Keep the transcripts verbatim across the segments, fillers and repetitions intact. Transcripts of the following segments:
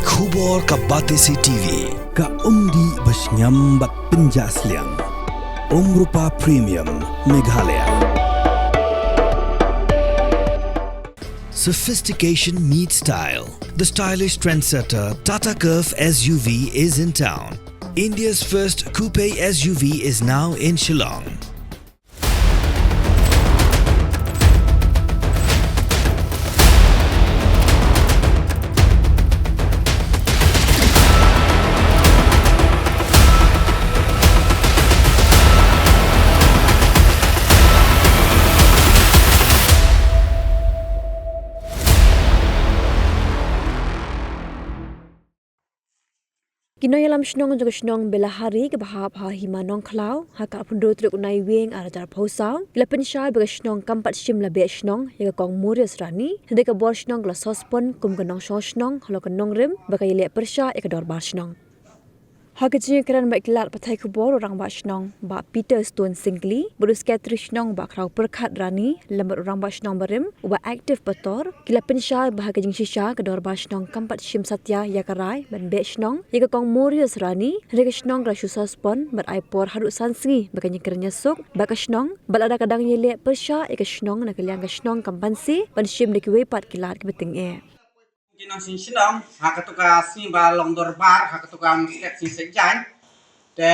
Khubor ka Batesi T V, ka umdih ba shngiam bad pynjah sliang. Umrupa Premium, Meghalaya. Sophistication meets style. The stylish trendsetter Tata Curvv S U V is in town. India's first coupe S U V is now in Shillong. Ki nongïalam shnong jong ka shnong Belahari kaba hap ha Hima Nongkhlaw, ha ka arphew hynriew tarik u Naiwieng arhajar arphew saw, ki la pynshai ba ka shnong kam pat shym la beh shnong ïa ka Kong Morius Rani, hynrei ka bor shnong ka la suspend kum ka nongshong shnong halor ka nongrim ba ka ïaleh pyrshah ïa ka dorbar shnong. Ha ka jingïakren bad ki lad pathai khubor, u Rangbah Shnong Bah Peter Stone Syngkli bad u Secretary Shnong Bah Khraw Pyrkhat Rani lem bad u Rangbah Shnong barim u Bah Active Pator, ki la pynshai ba ha ka jingshisha ka dorbar shnong kam pat shim satia ïa ka rai ban beh shnong ïa ka Kong Morius Rani, hynrei ka shnong ka la shu suspend bad ai por haduh san sngi ba kan ïakren ïasuk bad ka shnong, bad lada ka dang ïaleh pyrshah ïa ka shnong, na ka liang ka shnong kam banse ban shim da kiwei pat ki lad kiba tyngeh. Ki nongshong shnong, ha kato ka sngi ba long dorbar, ha kato ka Musket Sngi Saitjaiñ. Te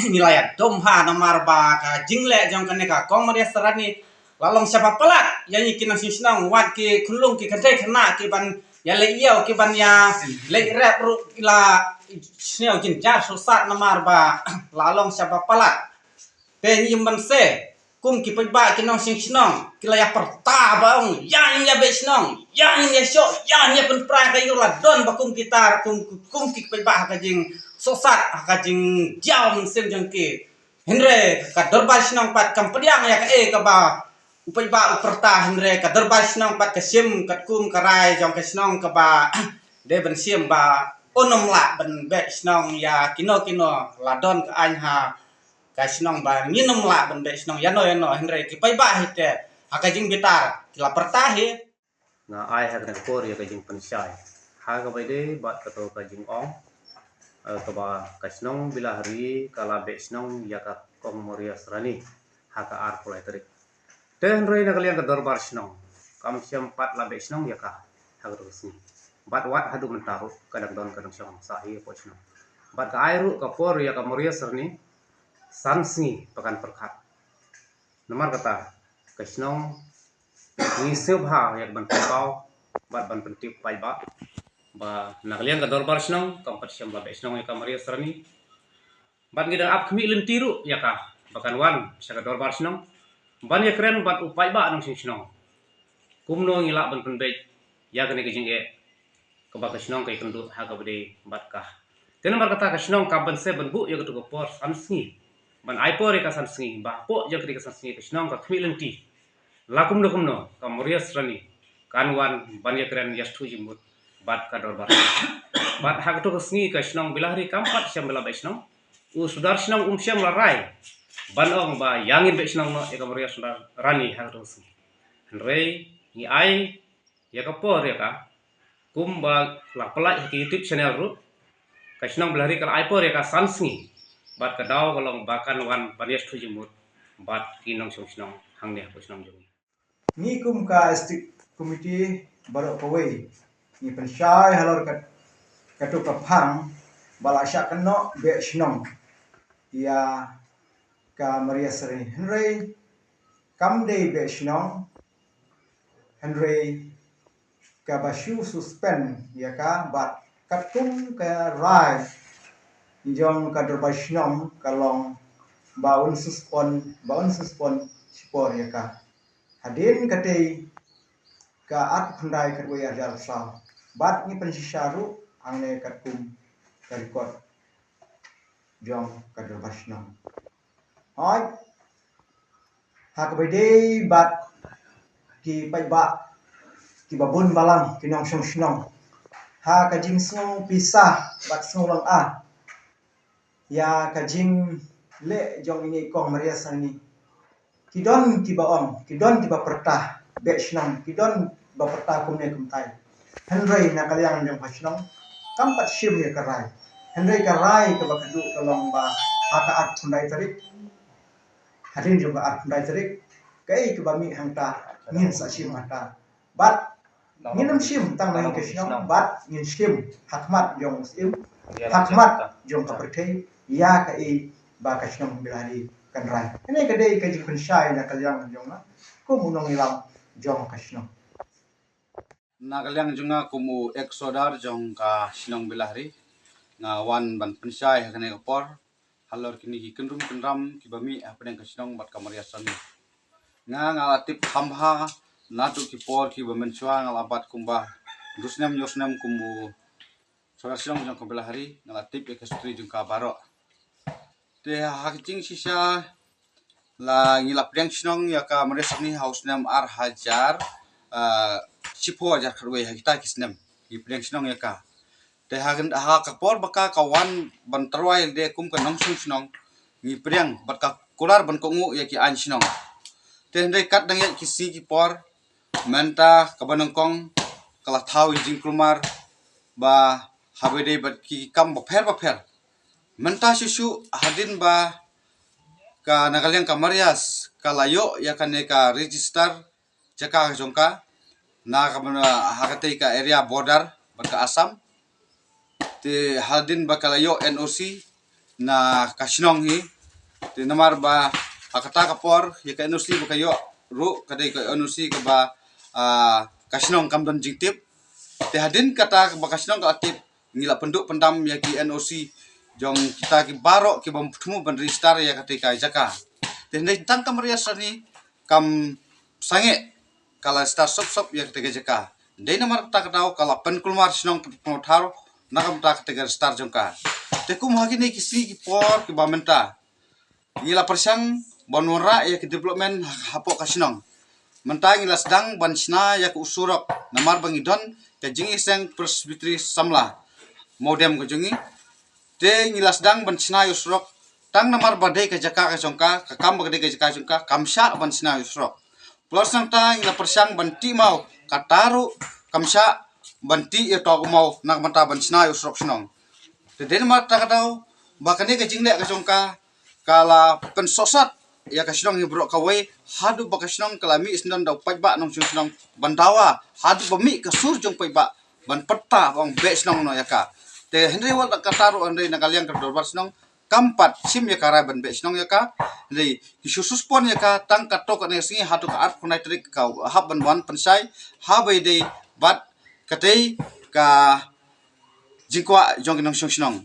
ngi la ïa dom bha namar ba ka jingleh jong kane ka Kong Morius Rani la long shaba palat. Ïa ngi ki nongshong shnong, wat ki khunlung ki kynthei khynnah ki ban ïaleh ïew, ki ban ïaleh rep ruh ki la sniew jynjar sosat namar ba la long shaba palat. Te ngim banse, kum ki paidbah ki nongshong shnong, ki la ïa pyrta ba ong, ïa ngin ïa beh shnong, ïa ngin ïa shoh, ïa ngin ïa pynpra ka ïing la don ba kum kita, kum, kum ki paidbah ha ka jingsosat, ha ka jingjaw mynsiem jong ki. Hynrei ka dorbar shnong pat kam pdiang ïa kaei kaba u paidbah u pyrta, hynrei ka dorbar shnong pat ka shim katkum ka rai jong ka shnong kaba dei ban shim ba un ym lah ban beh shnong ïa kino kino, la don ka aiñ ha ka shnong ba ngin ym lah ban beh shnong ïano ïano, hynrei ki paidbah hi te ha ka jingbitar ki la pyrta hi. Nga ai ha kane ka por ïa ka jingpynshai ha kaba ïadei bad kato ka jingong, eh, kaba ka shnong Belahari ka la beh shnong ïa ka Kong Morius Rani ha ka arphew lai tarik. Te hynrei na ka liang ka dorbar shnong kam shym pat la beh shnong ïa ka ha kato ka sngi. Bad wat haduh mynta ruh ka dang don ka nongshong sah hi hapoh shnong. Bad ka ai ruh ka por ïa ka Morius Rani san sngi ba kan pyrkhat. Namar kata ka shnong ngi sngewbha ïa ka ban pynpaw bad ban pyntip paidbah ba na ka liang ka dorbar shnong kam pat shym la beh shnong ïa ka Morius Rani. Bad ngi dang ap khmih lynti ruh ïa ka ba kan wan sha ka dorbar shnong ban ïakren bad u paidbah nongshong shnong. Kumno ngi lah ban pynbeit ïa kane ka jingeh kaba ka shnong ka ïakynduh ha kaba dei bad ka. Te namar kata ka shnong kam banse ban buh ïa kato ka por san sngi ban ai por ïa ka san sngi ba hapoh jong kane ka san sngi ka shnong ka khmih lynti. La kumno kumno ka Morius Rani kan wan ban ïakren ïasngewthuh jingmut bad ka dorbar. Bad ha kato ka sngi ka shnong Belahari kam pat shym la beh shnong. U sordar shnong um shym la rai ban ong ba ïa ngin beh shnong noh ïa ka Morius Rani ha kato ka sngi. Hynrei ngi ai ïa ka por ïa ka, kumba la pynlait ha ki YouTube channel ruh, ka shnong Belahari ka la ai por ïa ka san sngi. Bad ka daw ka long ba kan wan ban ïasngewthuh jingmut bad ki nongshong shnong hangne hapoh shnong jong ngi. Ngi kum ka District Committee baroh kawei ngi pynshai halor ka, kato ka phang ba la shah kynnoh beh shnong ïa ka Morius Rani, hynrei kam dei beh shnong, hynrei kaba shu suspend ïa ka bad katkum ka rai jong ka dorbar shnong ka long ba un suspend, ba un suspend shipor ïa ka. Hadien katei ka arphew khyndai khatwei arhajar arphew saw bad ngi pynshisha ruh hangne katkum ka record jong ka dorbar shnong. Hooid, ha kaba ïadei bad ki paidbah kiba bun balang ki nongshong shnong, ha ka jingsngewpisa bad sngewlong ah ïa ka jingleh jong ine i Kong Morius Rani, ki don kiba ong, ki don kiba pyrta beh shnong, ki don ba pyrta kumne kumtai. Hynrei na ka liang jong ka shnong kam pat shim ïa ka rai. Hynrei ka rai kaba ka duh ka long ba ha ka arphew khyndai tarik, hadien jong ka arphew khyndai tarik, kaei kaba mih hangta ngin sa shim hangta. Bad ngin ym shim tang na ka shnong, bad ngin shim ha khmat jong u Syiem, ha khmat jong ka pyrthei, ïa kaei ba ka shnong Bylahari kan rai. Kane ka dei ka jingpynshai na ka liang jong nga kum u nongïalam jong ka shnong. Na ka liang jong nga kum u ex sordar jong ka shnong Bylahari, nga wan ban pynshai ha kane ka por halor kine ki kynrum kynram kiba mih hapdeng ka shnong bad ka Mariasani. Nga, nga la tip kham bha naduh ki por kiba mynshuwa, nga la bat kumba du snem hynñiew snem kum u sordar shnong jong ka Bylahari, nga la tip ïa ka history jong ka baroh. Te ha ka jingshisha la ngi la pdiang shnong ïa ka Mariasani ha u snem ar hajar, ah, shiphew, hajar khatwei, ha kita ki snem ngi pdiang shnong ïa ka. Te ha, ha ka por ba ka, ka wan ban tyrwa ïalade kum ka nongshong shnong, ngi pdiang bad ka kular ban kohnguh ïa ki aiñ shnong. Te hynrei katba dang ïaid ki sngi ki por, mynta kaba nyngkong ka la thaw ïa ka jingkulmar ba haba ïadei bad ki kam bapher bapher. Mynta shuh shuh hadien ba ka, na ka liang ka Marias ka la ïoh ïa kane ka register jaka ka jong ka na ka, ha katei ka area border bad ka Assam. Te hadien ba ka la ïoh N O C na ka shnong hi. Te namar ba ha kata ka por ïa ka N O C ba ka ïoh ruh ka dei ka N O C kaba, ah, ka shnong kam don jingtip. Te hadien kata ba ka shnong ka la tip, ngi la pynduh pyndam ïa ki N O C jong kita ki baroh kiba thmu ban register ïa katei ka jaka. Te hynrei tang ka Mariasani kam sangeh, ka la register sop sop ïa katei ka jaka. Dei namar kata ka daw ka la pynkulmar shnong, pynkulmar thaw na ka bynta katei ka register jong ka. Te kum ha kine ki sngi ki por kiba mynta ngi la pyrshang ban wanrah ïa ki development ha, hapoh ka shnong. Mynta ngi la sdang ban shna ïa ka u surok namar ba ngi don ka Jingïaseng Presbytery Samla, Mawdem ka jong ngi. Te ngi la sdang ban shna ïa u surok tang namar ba dei ka jaka ka jong ka, ka kam ba ka dei ka jaka jong ka, kam shah ban shna ïa u surok. Plus nangta ngi la pyrshang ban tih maw, kata ruh kam shah ban tih ïa uto u maw na ka bynta ban shna ïa u surok shnong. Te dei namar kata ka daw ba kane ka jingleh ka jong ka ka la pynsohsat ïa ka shnong hi baroh kawei, haduh ba ka shnong ka la mih syndon da u paidbah nongshong shnong ban dawa, haduh ba mih ka sur jong u paidbah ban pyrta ba ong beh shnong noh ïa ka. Te hynrei wat la kata ruh hynrei na ka liang ka dorbar shnong kam pat shim ïa ka rai ban beh shnong ïa ka. Hynrei ki shu suspend ïa ka tang katto katne sngi, haduh ka arphew khyndai tarik ka hap ban wan pynshai haba ïadei bad katei ka jingkwah jong ki nongshong shnong.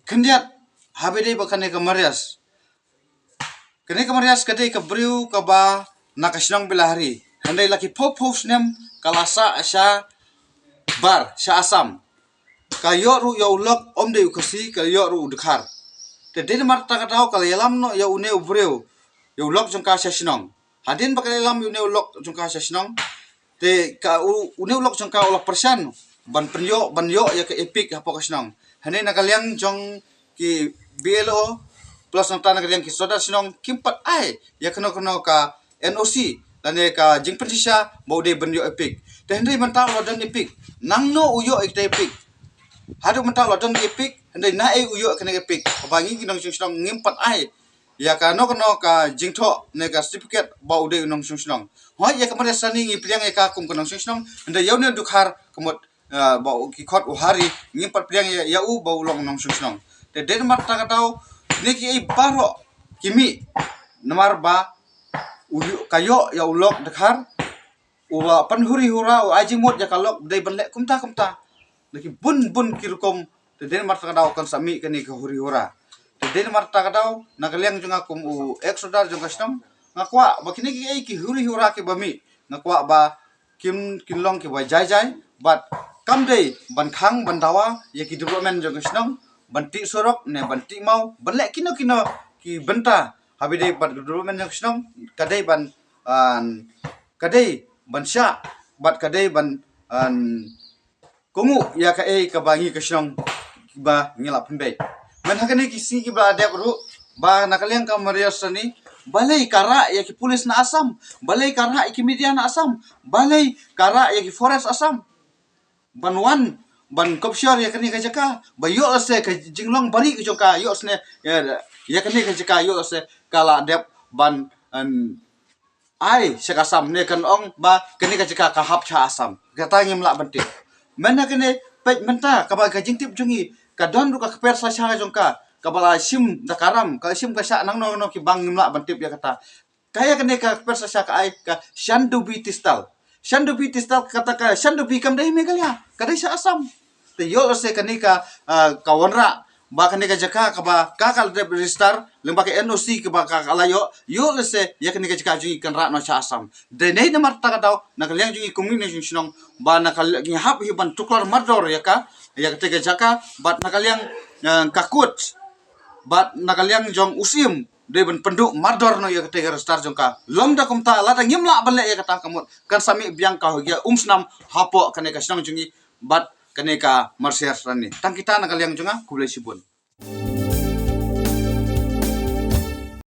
Khyndiat haba ïadei bad kane ka Marias. Kane ka Marias ka dei ka briew kaba na ka shnong Bylahari. Hynrei la ki phew phew snem ka la sah shabar sha Assam. Ka ïoh ruh ïa u lok, ym dei u Khasi, ka ïoh ruh u Dkhar. Te dei namar kata ka daw ka la ïalam noh ïa une u briew, ïa u lok jong ka sha shnong. Hadien ba ka la ïalam ïa une u lok jong ka sha shnong, te ka u, une u lok jong ka u la pyrshang ban pynïoh, ban ïoh ïa ka EPIC hapoh ka shnong. Hynrei na ka liang jong ki BLO plus nangta na ka liang ki sordar shnong kim pat ai ïa kano kano ka NOC lane ka jingpynshisha ba u dei ban ïoh EPIC. Te hynrei mynta u la don EPIC. Nangno u ïoh ïa ka EPIC? Haduh mynta u la don EPIC, hynrei naei u ïoh kane ka EPIC? Haba ngi ki nongshong shnong ngim pat ai ïa kano kano ka jingthoh ne ka certificate ba u dei u nongshong shnong. Hooid, ïa ka Marias Sani ngi pdiang ïa ka kum ka nongshong shnong, hynrei ïa une u Dkhar ka mut, ah, ba u, ki khot u Hari, ngim pat pdiang ïa, ïa u ba u long nongshong shnong. Te dei namar kata ka daw kine kiei baroh ki mih namar ba u ïoh, ka ïoh ïa u lok Dkhar, u la pynhuri hura, u ai jingmut ïa ka lok, dei ban leh kumta kumta. Na ki bun bun ki rukom, te dei namar kata ka daw kan sa mih kane ka huri hura. Te dei namar kata ka daw na ka liang jong nga kum u ex sordar jong ka shnong, nga kwah ba kine kiei ki huri hura kiba mih, nga kwah ba kin, kin long kiba jai jai, bad kam dei ban khang ban dawa ïa ki development jong ka shnong, ban tih surok ne ban tih maw, ban leh kino kino ki bynta haba ïadei bad development jong ka shnong, ka dei ban, ah, ka dei ban shah bad ka dei ban, ah, kohnguh ïa kaei kaba ngi ka shnong ba ngi la pynbeit. Mynta ha kine ki sngi kiba la dep ruh, ba na ka liang ka Marias Sani, balei ka rah ïa ki pulit na Assam, balei ka rah ïa ki media na Assam, balei ka rah ïa ki forest Assam ban wan ban kop shor ïa kane ka jaka, ba ïoh lehse ka jinglong bari ka jong ka, ïoh lehse, ïa, ïa kane ka jaka, ïoh lehse ka la dep ban, em, ai sha ka Assam, ne kan ong ba kane ka jaka ka hap sha Assam. Kata ngim lah ban tip. Mynta kane, peit mynta, kaba ka jingtip jong ngi, ka don ruh ka kper sasha ka jong ka, kaba la shim da ka ram, ka la shim ka shah nangno nangno ki bang, ngim lah ban tip ïa kata. Ka ïa kane ka kper sasha ka ai ka Shandubi Tistal. Shandubi Tistal, kata ka Shandubi kam dei Meghalaya, ka dei sha Assam. Te ïoh lehse kane ka, ah, ka wanrah ba kane ka jaka kaba ka ka la dep register lyngba ka N O C kaba ka ka la ïoh, ïoh lehse ïa kane ka jaka jong ngi kan rah noh sha Assam. Dei namar kata ka daw, na ka liang jong ngi kum une u nongshong shnong, ba na ka liang ngi hap hi ban tuklar mardor ïa ka, ïa kata ka jaka, bad na ka liang, eh, ka court, bad na ka liang jong u Syiem, dei ban pynduh mardor noh ïa kata ka register jong ka. Lymda kumta, lada ngim lah ban leh ïa kata, ka mut kan sa mih biang ka hugia umsnam hapoh kane ka shnong jong ngi bad kane ka Marsher Ranni. Tang kita na ka liang jong nga, khublei shibun.